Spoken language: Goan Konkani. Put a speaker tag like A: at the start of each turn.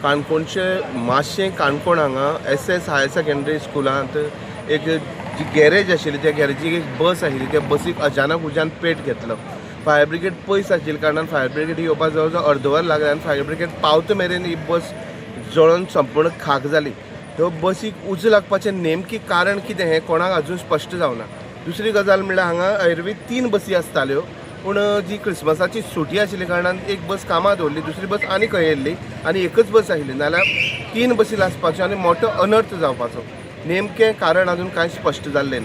A: काणकोणचे माशें काणकोण हांगा SS higher secondary स्कुलांत एक जी गॅरेज आशिल्ली त्या गॅरेजीक एक बस आशिल्ली. त्या बसीक अचानक उज्यान पेट घेतलो. फायर ब्रिगेड पयस आशिल्ल्या कारणान फायर ब्रिगेड येवपाक जवळ जवळ अर्द वर लागलें आनी फायर ब्रिगेड पावता मेरेन ही बस जळोन संपूर्ण खाक जाली. ह्यो बसीक उजो लागपाचें नेमकें कारण कितें हें कोणाक अजून स्पश्ट जावना. दुसरी गजाल म्हणल्यार हांगा एरवी 3 बसी आसताल्यो, पूण जी क्रिसमसाची सुटी आशिल्ल्या कारणान एक बस कामाक दवरली, दुसरी बस आनी खंय येयल्ली आनी एकच बस आशिल्ली, नाल्यार 3 बसी लासपाच्यो आनी मोठो अनर्थ जावपाचो. नेमकें कारण अजून कांय स्पश्ट जाल्लें ना.